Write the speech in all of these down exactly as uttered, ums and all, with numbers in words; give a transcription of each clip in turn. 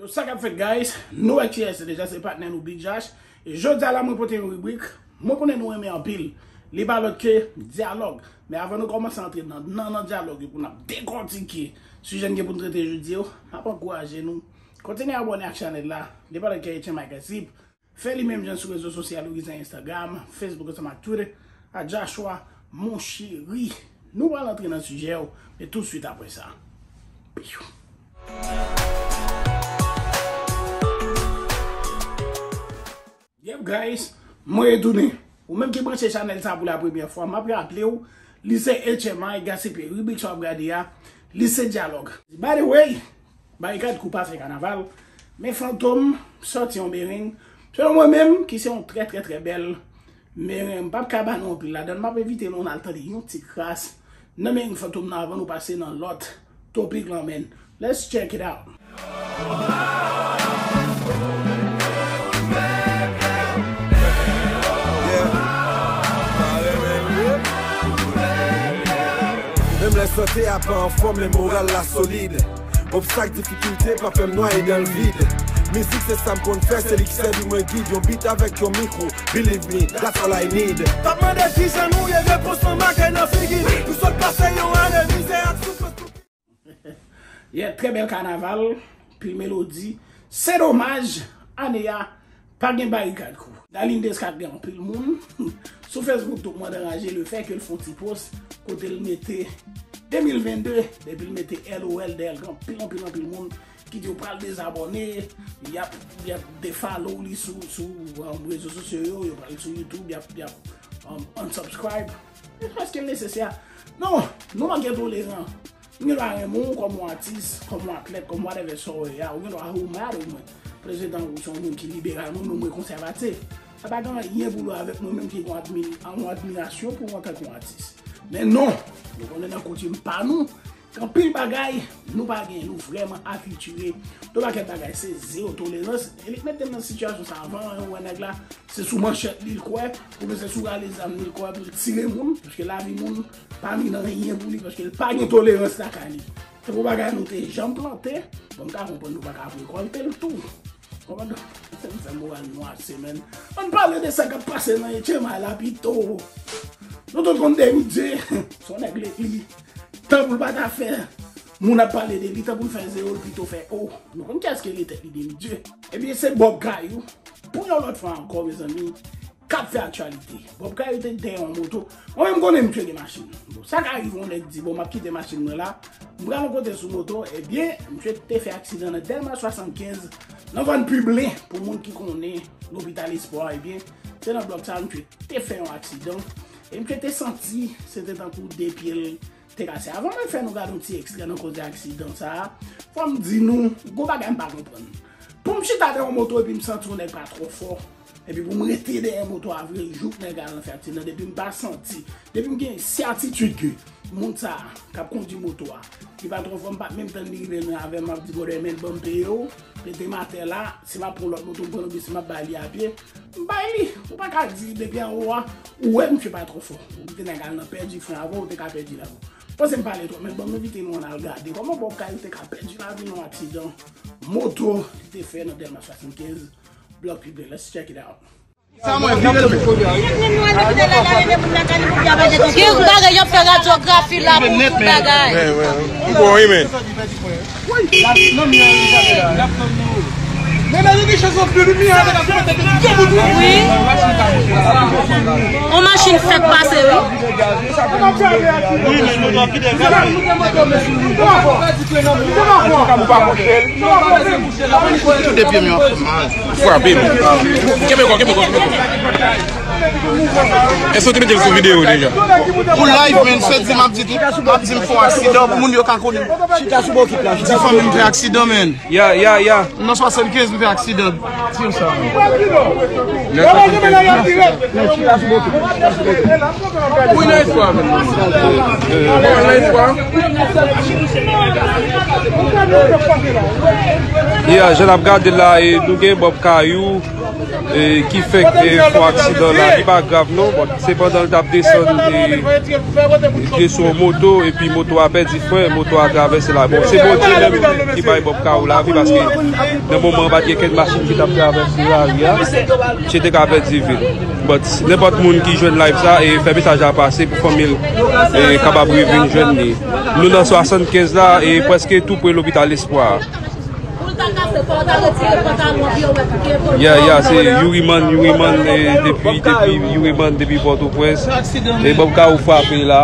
Sa k ap fèt, guys? Nou wè kiyès se deja, se patnè nou Big Josh. E jodi a la, mwen pote yon ribrik mwen konnen nou renmen anpil. Li pa lòt ke dyalòg. Men avan nou kòmanse antre nan, nan, nan dyalòg yo pou n ap dekòtike sijè n gen pou n trete jodi yo, m ap ankouraje nou kontinye abòne ak chanèl la. Li pa lòt ke H M I Gossip. Fè li menm jan sou rezo sosyal yo, ki se Instagram, Facebook ansanm ak Twitter, a Joshua Mon Chéri. Nou pral antre nan sijè yo, men toutswit apre sa. Piu. Yep, guys, mwen retounen. Ou menm ki branche chanèl sa pou la premyè fwa, m ap raple w, li se H M I Gossip, ribrik sa w ap gade a, li se dyalòg. By the way, Barikad Crew pa fè kanaval, men Fantom sòti yon mereng, selon mwen menm, ki se yon trè, trè, trè bèl mereng. M p ap ka ba nou anpil ladan l, m ap envite nou al tande yon ti kras nan mereng Fantom nan avan nou pase nan lòt topik lan, men. Let's check it out. Menm lè sante a pa anfòm, men moral la solid. Obstak, difikilte pa fè m nwaye dan l vid. Mizik se sa m konn fè, se li ki sèvi mwen gid. Yon bit avèk yon mikwo, believe me, that's all I need. T ap mande kijan nou ye, repons lan make nan figi. Nou sot pase yon ane mizè ak soufrans. Yeah, trè bèl kanaval, pil melodi. Se domaj, ane a, pa gen Barikad Crew. Darline Desca gen anpil moun sou Facebook, tout moun anraje lefètke l fè yon ti post kote l mete de mil vennde, depi l mete L O L dèyè l, gen anpil, anpil, anpil moun ki di yo pral dezabòne, y ap, y ap defollow li sou, sou, um, rezo sosyo yo, yo pral sou YouTube, y ap, y ap, um, unsubscribe. Èske l nesesè? Non, nou manke toleran. Ou gen dwa renmen w kòm yon atis, kòm yon atlèt, kòm whatever sa w ye a. Ou gen dwa ou mad ou mwen. Prezidan ou se yon moun ki liberal, mwen menm mwen konsèvatif. Sa pa gen anyen pou wè avèk mwen menm ki gen yon admi-, yon admirasyon pou ou antanke yon atis. Men non, nou konnen nan koutim pa nou, gen anpil bagay nou pa gen, nou vrèman akiltire. Yon pakèt bagay se zewo tolerans. E li k mete m nan sitiyasyon sa a, avan yon wè nèg la, se sou manchèt li l kwè, oubyen se sou rale zam li l kwè pou l tire moun, paske lavi moun pa mean anyen pou li, paske l pa gen tolerans lakay li. Se pou bagay nou te janm plante, bon, m ka konprann nou pa ka ap rekòlte l tou. Konprann? Se m fè moral nou ase, men. Ann pale de sa k ap pase nan H M I la pito. Nou tout konn Demi Dye. Se yon nèg li, li, tan pou l pa ta fè moun ap pale de li, tan pou l fè zewo, l pito fè o. Nou konn kiyès ki rele tèt li, Demi Dye. Ebyen, se Bob Kayou. Pou yon lòt fwa ankò, mezanmi, k ap fè aktyalite. Bob Kayou te dèyè yon moto. Mwen menm, m konnen misye gen machin. Bon, sa ka rive yon nèg di, bon, m ap kite machin mwen la, m pral yon kote sou moto. Ebyen, misye te fè aksidan nan Dèlma swasannkenz, nan zòn Piblen, pou moun ki konnen lopital Espwa, ebyen, se nan blòk sa a misye te fè yon aksidan. E misye te santi, se te tankou de pye l te kase. Avan mwen fè nou gade yon ti ekstrè nan koze aksidan sa a, fò m di nou, gon bagay m pa konprann. Pou m chita dèyè yon moto epi m santi yon nèg pa twò fò, epi pou m rete dèyè moto a vre jouk nèg la al nan fè aksidan, depi m pa santi, depi m gen sètitid ke moun sa a k ap kondui moto a, li pa twò fò, m pa t menm tann li rive nan avè m, m ap di, "Brother, men ban m peye w, mete m atè la, si m ap pran lòt moto, m pran l, oubyen si m ap bay li a pye, m bay li." Ou pa ka di, depi anwo a, ou wè misye pa twò fò. Ou kite nèg al nan pèdi fren avè w, ou te ka pèdi lavi w. Panse m pale twòp, men ban m envite nou ann al gade kòman Bob Kayou te ka pèdi lavi nan yon aksidan moto li te fè nan Dèlma swasannkenz, blòk Piblen. Let's check it out. Sa mwen vire l men. Gen bagay y ap fè radyografi la pou tout bagay. Wi, wi. M bon, wi, men. Wi. On machin fèk pase, wi. Tout de pye m yo ap fè mal. Frape m. Kenbe kò, kenbe kò, kenbe kò. Èske w te mete l sou videyo deja? Pou live, men, sè di m ap di, m ap di m fè yon aksidan pou moun yo ka konnen. Chita sou bokit la. Di fanmi m fè aksidan, men. Ya, ya, ya. M nan swasannkenz, m fè aksidan. Di m sa. Wi, nan espwa, men. Wi, nan espwa. Ya, jan n ap gade la, e, nou gen Bob Kayou. E, ki fè k, e, fè aksidan la, li pa grav non, bon, se pandan l t ap desann, e, de sou yon moto, epi moto a pèdi fren, moto a travèse la. Bon, se Bondye menm ki bay Bob Kawou lavi, paske nan moman an, pa t gen kenn machin ki t ap travèse lari a, misye te ka pèdi vi l. But, nenpòt moun ki jwenn live sa, e, fè mesaj la pase pou fanmi l, e, kapab revin jwenn li. Nou nan swasannkenz la, e, prèske tou pre lopital Espwa a. Pou l ta kase kò, w ta retire pantalon an, pi yo wè kote l. Yeah, yeah, se Yuriman, Yuriman, e, depi, depi Yuriman, depi Pòtoprens. E Bob Kawou frape la.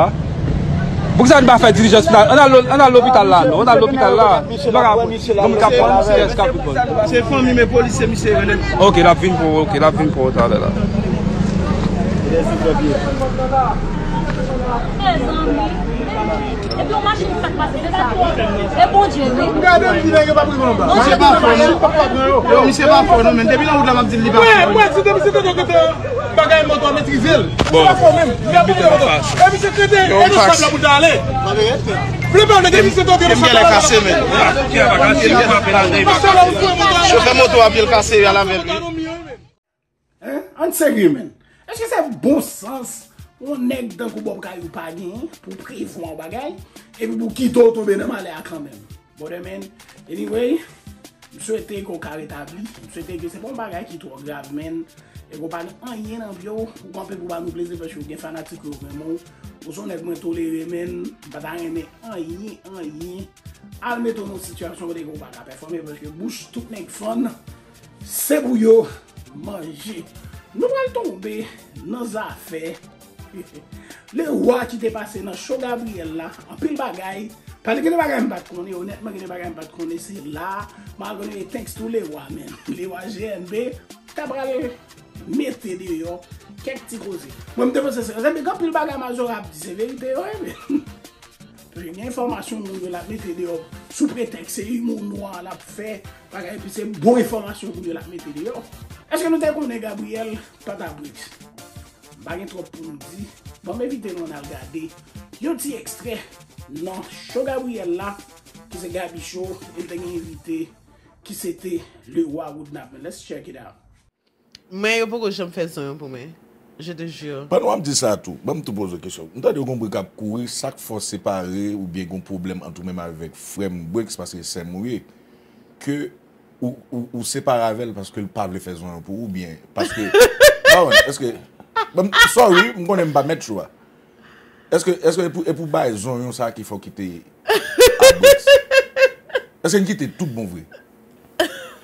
Poukisa n pa fè dilijans final? Ann al, ann al lopital la, non. Ann al lopital la. Misye pa ka pran, misye la. Moun k ap pran, misye, èske ap pran? Se fanmi, men polis, se misye yo, men. Ok, l ap vin pran, ok, l ap vin pran talè la. Mezanmi. Epi yon machin fèk pase, se sa. E Bondye, wi. Misye pa fò, non. Yo, misye pa fò, non, men depi nan wout la, m ap di l li pa fò. Mwen, mwen, si te misye te gen bagay moto a metrize l. Bon. Misye pa fò menm. Li ap moute moto. E misye krete, e nou sab la pou l ta ale. Vle pa vle, depi misye te gen sab la, kase, men. Chofè moto a pye l kase, y al avè l, wi. Hein? Ann serye, menn. Èske se bon sans yon nèg tankou Bob Kawou pa genyen pou prevwa yon bagay, epi pou kite w tonbe nan malè a kanmenm? Brother, man, anyway, m swete ke w ka retabli. M swete ke se pa yon bagay ki twò grav, man. E ke w pa gen anyen nan pye w, ou kanpe pou ba nou plezi paske w gen fanatik yo renmen w. Ou se yon nèg mwen tolere, man. M pa ta renmen anyen, anyen al mete w nan yon sitiyasyon kote ke w pa ka pèfòme paske bouch tout nèg fann. Se pou yo manje. Nou pral tonbe nan zafè Lewa ki te pase nan show Gabriel la. Anpil bagay. Pale gen de bagay m pa t konnen, onètman, gen de bagay m pa t konnen. Se la, m al konnen thanks to Lewa, man. Lewa G N B ta pral mete deyò kèk ti koze. Mwen, m te panse se, gen anpil bagay Majora ap di, se verite yo, wi, men. Paske gen enfòmasyon moun yo l ap mete deyò sou pretèks se imò nwa l ap fè, bagay, epi se bon enfòmasyon moun yo l ap mete deyò. Èske nou te konnen Gabriel pa ta Brix? M pa gen twòp pou m di. Ban m envite nou ann al gade yon ti ekstrè nan show Gabriel la, ki se Gaby Show, e l te gen envite ki se te Lewa Woodnap. Let's check it out. Mwen, yo poko janm fè zanyon pou mwen. Je te jure. Pandan w ap di sa tou, ban m tou poze w kesyon. M tande w gon bri k ap kouri, sa k fè w separe oubyen gon pwoblèm ant ou menm avèk frè m Brix, paske sè m ou ye, ke ou, ou, ou separe avè l paske l pa vle fè zanyon pou ou, oubyen paske, pa wè, èske, ban m, sorry, m konnen m pa mèt show a. Èske, èske e pou, e pou bay zonyon sa ki fè w kite a Brix? Èske n kite tout bon vre?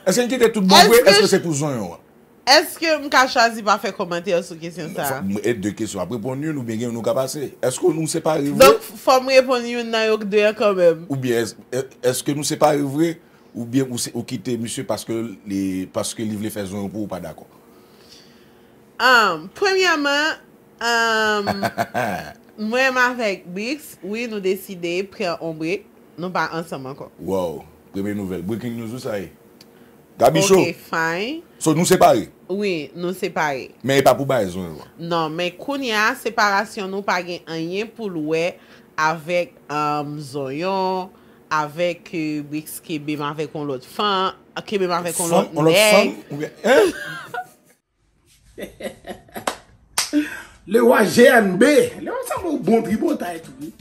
Èske n kite tout bon vre? Èske se pou zonyon an? Èske m ka chwazi pa fè kòmantè sou kesyon sa a? E de kesyon. Ap reponn youn oubyen gen youn ou ka pase. Èske nou separe vre? Donk, fò m reponn youn nan yo de an kanmenm. Oubyen èske, èske nou separe vre? Oubyen ou, se, ou kite misye paske li, paske li vle fè zonyon pou ou, ou pa dakò? Um, premyèman, um, mwen menm avèk Brix, wi, nou deside pran on break. Nou pa ansanm ankò. Wow, premye nouvèl. Breaking news, wi, sa ye. Gaby Show. Ok, fine. So, nou separe? Wi, nou separe. Men e pa pou bay zonyon an. Non, men kounye a, separasyon nou pa gen anyen pou l wè avèk, um, zonyon, avèk, euh, Brix kenbe m avèk yon lòt fanm, kenbe m avèk yon lòt nèg. Yon lòt fanm? Oubyen, hein? Lewa G N B. Lewa sanble yon bon tripotay tou, wi.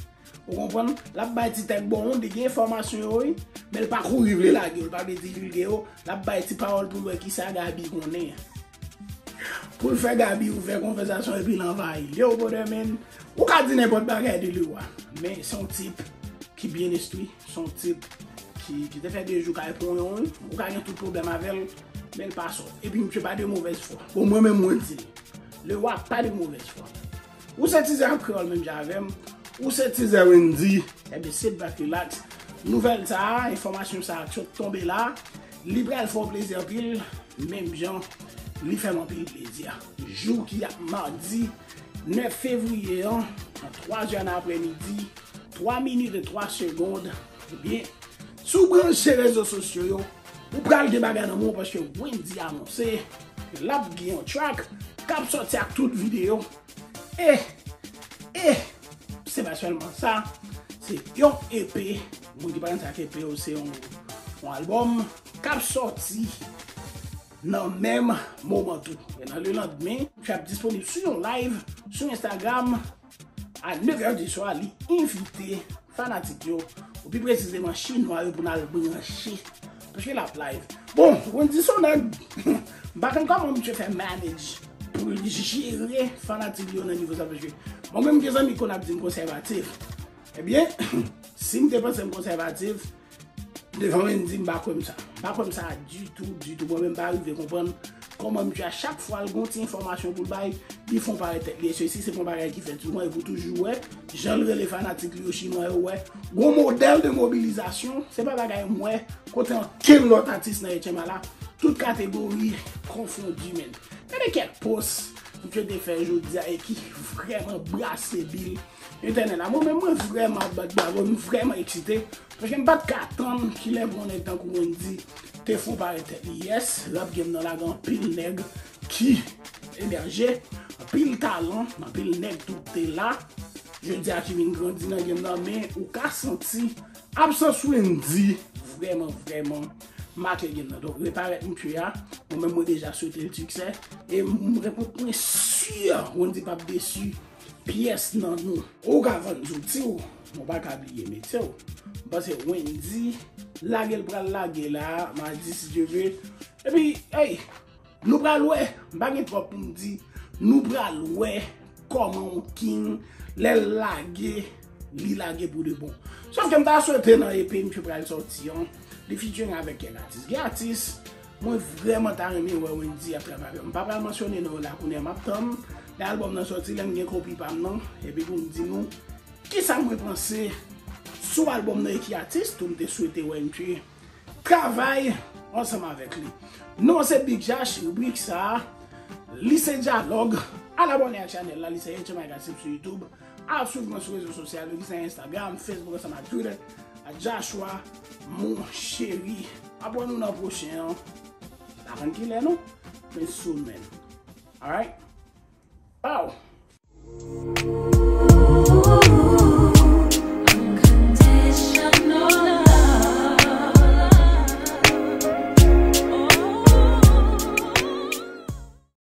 Ou konprann? L ap bay ti tèt bon, li gen enfòmasyon yo, wi. Men l pa kouri vle lage yo, l pa vle divilge yo. L ap bay ti pawòl pou l wè kisa Gaby konnen. Pou l fè Gaby ouvè konvèsasyon epi l anvayi l. Yo, brother, man, ou ka di nenpòt bagay de Lewa. Men se yon tip ki byen enstwi. Se yon tip ki, ki te fè de jou kay pran yon, ou ka gen tout pwoblèm avè l, men l pa sòt. Epi misye pa de movèz fwa. Bon, mwen menm, mwen di l, Lewa pa de movèz fwa. Ou se tizè ap kreyòl menm jan avè m, ou se tizè Wendy, ebyen, sit back, relax. Nouvèl sa a, enfòmasyon sa a k sot tonbe la, li pral fè w plezi anpil, menm jan li fè m anpil plezi a. Jou ki ap madi nèf fevriye an, nan twa zè nan aprèmidi, twa minit e twa segond, ebyen, si w branche rezo sosyo yo, ou pral gen bagay nan men w paske Wendy anonse l ap gen yon track k ap sòti ak tout videyo. E, e, se pa sèlman sa, se yon E P, moun ki pa konn sa k E P yo, se yon, yon albòm k ap sòti nan menm moman tou. E nan lelandmen, Mtchway ap disponib sou yon live sou Instagram a nèf è di swa, li envite fanatik yo, ou pi presizeman chinwa yo, pou n al branche. Paske l ap live. Bon, Wendy Sonag, m pa konn kòman Mtchway fè manage pou l jere fanatik yo nan nivo sa, paske mwen menm gen zanmi k konn ap di m konsèvatif. Ebyen, si m te panse m konsèvatif, devan Wendy, m pa kwè m sa. M pa kwè m sa ditou, ditou. Mwen menm, m pa rive konprann kòman Mtchway, a chak fwa l gon ti enfòmasyon pou l bay, li fè yon parèt tèt li. E sesi, se pa yon bagay ki fèt souvan, e pou toujou wè, jan l rele fanatik li yo, chinwa yo, wè, gon modèl de mobilizasyon, se pa bagay m wè kote ankenn lòt atis nan H M A la, tout kategori konfondi, men. Gade kèk post Mtchway te fè jodi a e ki vrèman brase bil entènèt la. Mwen menm, mwen vrèman bat bravo, m vrèman eksite. Paske m pa t ka tann kilè pou yon nèg tankou Wendy te fè yon parèt tèt li. Yes, rap game nan lage anpil nèg ki emerje, anpil talan, anpil nèg tou te la. Jodi a ki vin grandi nan game nan, men ou ka santi absans Wendy vrèman, vrèman make game nan. Donk, reparèt Mtchway a, mwen menm mwen deja swete l siksè. E mwen, mwen si Wendy p ap desi pyès nan nou. Ou ka vann zouti w, men w pa ka bliye metye w. M panse Wendy lage l pral lage la, madi si Dye vle. Epi, hey, nou pral wè, m pa gen twòp pou m di, nou pral wè kòman yon king, lè l lage, li lage pou de bon. Sòf ke m ta swete nan E P Mtchway pral sòti an, li featuring avèk kèk atis. Gen atis, mwen vrèman ta renmen wè Wendy ap travay avè yo. M pa pral mansyone non yo la kounye a, m ap tann lè albòm nan sòti, lè m gen kopi pa m nan, epi pou m di nou kisa mwen panse sou albòm nan e ki atis tou m te swete wè Mtchway travay ansanm avèk li. Non, se Big Jash, ribrik sa a, li se dyalòg. Al abòne ak chanèl la, li se H M I Gossip sou YouTube. Al swiv mwen sou rezo sosyal yo, ki se Instagram, Facebook, ansanm ak Twitter, a Joshua Mon Chéri. Abòne nou nan pwochen an. Pa konn kilè non, men soon, man. Alright? Pow!